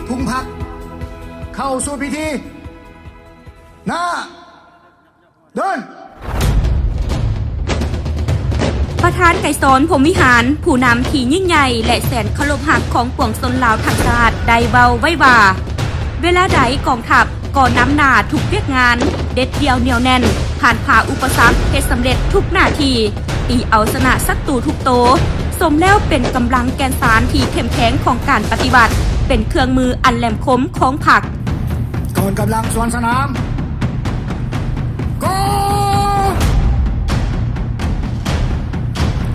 ທຸງພັກ ເຂົ້າສູ່ພິທີ ໜ້າເດີນ. ປະທານໄກສອນ ພົມວິຫານ, ຜູ້ນຳທີ່ຍິ່ງໃຫຍ່ ແລະ ແສນເຄົາລົບຮັກຂອງປວງຊົນລາວທັງຊາດ ໄດ້ເວົ້າໄວ້ວ່າ ເວລາໃດກອງທັບກໍນຳໜ້າທຸກວຽກງານ, ເດັດດ່ຽວໜຽວແໜ້ນ, ຜ່ານຜ່າອຸປະສັກ, ເຮັດສຳເລັດທຸກໜ້າທີ່, ຕີເອົາຊະນະສັດຕູທຸກໂຕ, ສົມແລ້ວເປັນກຳລັງແກ່ນສານທີ່ເຂັ້ມແຂງຂອງການປະຕິວັດ, ເປັນເຄື່ອງມືອັນແຫຼມຄົມຂອງພັກ. ກ່ອນກຳລັງສວນສະໜາມ ກໍ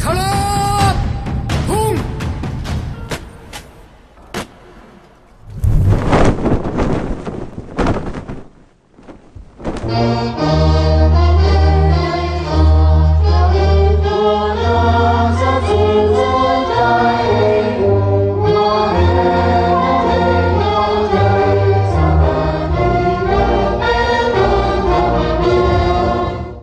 ເຄົາລົບທຸງ.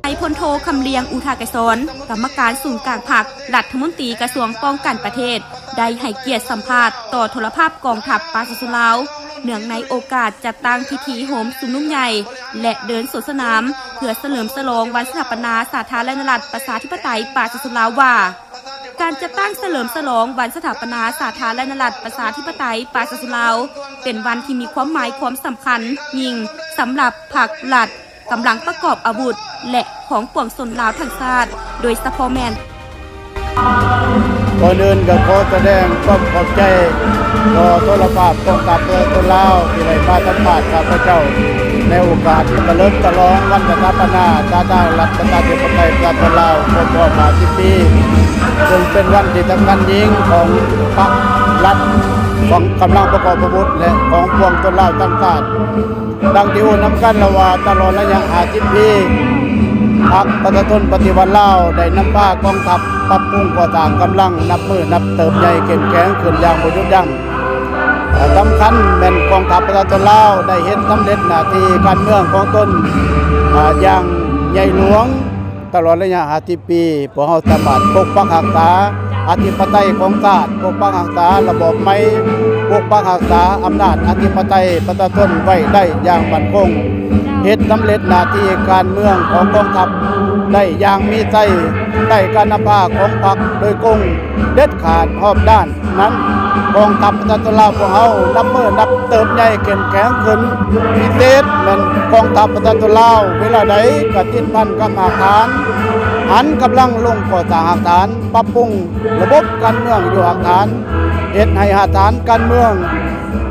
ນາຍພົນໂທ ຄຳລຽງ ອຸທາກະສອນ, ກຳມະການສູນກາງພັກ, ລັດຖະມົນຕີກະຊວງປ້ອງກັນປະເທດ ໄດ້ໃຫ້ກຽດສຳພາດຕໍ່ໂທລະພາບກອງທັບປະຊາຊົນລາວ ເນື່ອງໃນໂອກາດຈັດຕັ້ງພິທີໂຮມຊຸມນຸມໃຫຍ່ ແລະ ເດີນສວນສະໜາມ ເພື່ອສະເຫຼີມສະຫຼອງວັນສະຖາປະນາສາທາລະນະລັດ ປະຊາທິປະໄຕ ປະຊາຊົນລາວວ່າ ການຈັດຕັ້ງສະເຫຼີມສະຫຼອງວັນສະຖາປະນາສາທາລະນະລັດ ປະຊາທິປະໄຕ ປະຊາຊົນລາວ ເປັນວັນທີ່ມີຄວາມໝາຍຄວາມສຳຄັນຍິ່ງສຳລັບພັກ, ລັດ, ກຳລັງປະກອບອາວຸດ ແລະ ຂອງປວງຊົນລາວທັງຊາດ, ໂດຍສະເພາະແມ່ນ ກ່ອນອື່ນກໍຂໍສະແດງຄວາມຂອບໃຈຕໍ່ໂທລະພາບກອງທັບປະຊາຊົນລາວ ທີ່ໄດ້ມາສຳພາດຂ້າພະເຈົ້າ ໃນໂອກາດທີ່ສະເຫຼີມສະຫຼອງວັນສະຖາປະນາສາທາລະນະລັດ ປະຊາທິປະໄຕ ປະຊາຊົນລາວ ຄົບຮອບຫ້າສິບປີ, ເຊິ່ງເປັນວັນທີ່ສຳຄັນຍິ່ງຂອງພັກ, ລັດ, ຂອງກຳລັງປະກອບອາວຸດ ແລະ ຂອງປວງຊົນລາວທັງຊາດ. ດັ່ງທີ່ຮູ້ນຳກັນແລ້ວວ່າ ຕະຫຼອດໄລຍະຫ້າສິບປີ, ພັກປະຊາຊົນປະຕິວັດລາວ ໄດ້ນຳພາກອງທັບປັບປຸງກໍ່ສ້າງກຳລັງ ນັບມື້ນັບເຕີບໃຫຍ່ເຂັ້ມແຂງຂຶ້ນຢ່າງບໍ່ຢຸດຢັ້ງ. ສຳຄັນແມ່ນກອງທັບປະຊາຊົນລາວ ໄດ້ເຮັດສຳເລັດໜ້າທີ່ການເມືອງຂອງຕົນ ອາ ຢ່າງໃຫຍ່ຫຼວງ. ຕະຫຼອດໄລຍະຫ້າສິບປີ, ພວກເຮົາສາມາດປົກປັກຮັກສາອະທິປະໄຕຂອງຊາດ, ປົກປັກຮັກສາລະບອບໃໝ່, ປົກປັກຮັກສາອຳນາດອະທິປະໄຕປະຊາຊົນໄວ້ໄດ້ຢ່າງໝັ້ນຄົງ, ເຮັດສຳເລັດໜ້າທີ່ການເມືອງຂອງກອງທັບໄດ້ຢ່າງມີໄຊ, ໃຕ້ການນຳພາຂອງພັກໂດຍກົງເດັດຂາດຮອບດ້ານ. ນັ້ນ, ກອງທັບປະຊາຊົນລາວພວກເຮົານັບມື້ນັບເຕີບໃຫຍ່ເຂັ້ມແຂງຂຶ້ນ, ພິເສດແມ່ນກອງທັບປະຊາຊົນລາວເວລາໃດກະຕິດພັນກັບຮາກຖານ, ຫັນກຳລັງລົງກໍ່ສ້າງຮາກຖານ, ປັບປຸງລະບົບການເມືອງຢູ່ຮາກຖານ, ເຮັດໃຫ້ຮາກຖານການເມືອງ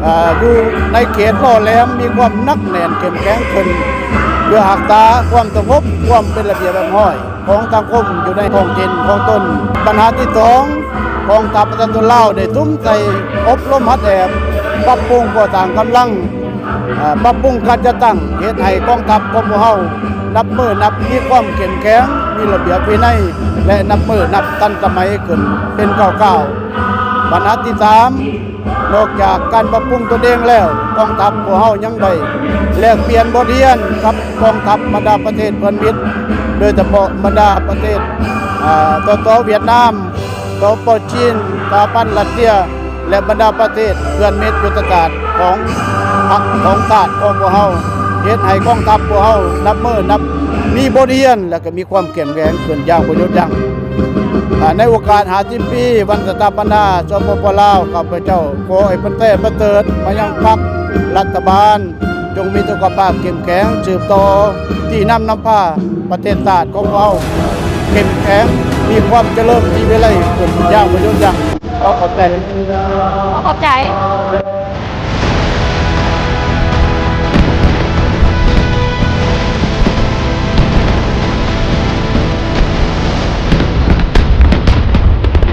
ເອີ ຢູ່ໃນເຂດຫຼໍ່ແຫຼມມີຄວາມໜັກແໜ້ນເຂັ້ມແຂງຂຶ້ນ ເພື່ອຮັກສາຄວາມສະຫງົບ, ຄວາມເປັນລະບຽບຮຽບຮ້ອຍ ຂອງສັງຄົມຢູ່ໃນທ້ອງຖິ່ນຂອງຕົນ. ບັນຫາທີສອງ, ກອງທັບປະຊາຊົນລາວໄດ້ສຸມໃສ່ອົບຮົມຫັດແອບ, ປັບປຸງກໍ່ສ້າງກຳລັງ, ປັບປຸງການຈັດຕັ້ງ, ເຮັດໃຫ້ກອງທັບຂອງພວກເຮົານັບມື້ນັບມີຄວາມເຂັ້ມແຂງ, ມີລະບຽບວິໄນ ແລະ ນັບມື້ນັບທັນສະໄໝຂຶ້ນເປັນກ້າວໆ. ບັນຫາທີສາມ, ນອກຈາກການປັບປຸງຕົນເອງແລ້ວ, ກອງທັບພວກເຮົາຍັງໄດ້ແລກປ່ຽນບົດຮຽນກັບກອງທັບບັນດາປະເທດເພື່ອນມິດ, ໂດຍສະເພາະບັນດາປະເທດ ອາ ສສ ຫວຽດນາມ, ສປ ຈີນ, ສະຫະພັນຣັດເຊຍ ແລະ ບັນດາປະເທດເພື່ອນມິດຍຸດທະສາດຂອງພັກຂອງຊາດຂອງພວກເຮົາ, ເຮັດໃຫ້ກອງທັບພວກເຮົານັບມື້ນັບມີບົດຮຽນ ແລະ ກໍມີຄວາມເຂັ້ມແຂງຂຶ້ນຢ່າງບໍ່ຢຸດຢັ້ງ. ອາ ໃນໂອກາດຫ້າສິບປີວັນສະຖາປະນາ ສປປ ລາວ, ຂ້າພະເຈົ້າຂໍອວຍພອນແຕ່ປະເສີດມາຍັງພັກ, ລັດຖະບານ, ຈົ່ງມີສຸຂະພາບເຂັ້ມແຂງ, ສືບຕໍ່ຊີ້ນຳນຳພາປະເທດຊາດຂອງເຮົາເຂັ້ມແຂງ, ມີຄວາມຈະເລີນທີ່ວິໄລຂຶ້ນຢ່າງບໍ່ຢຸດຢັ້ງ. ຂໍຂອບໃຈ. ຂໍຂອບໃຈ.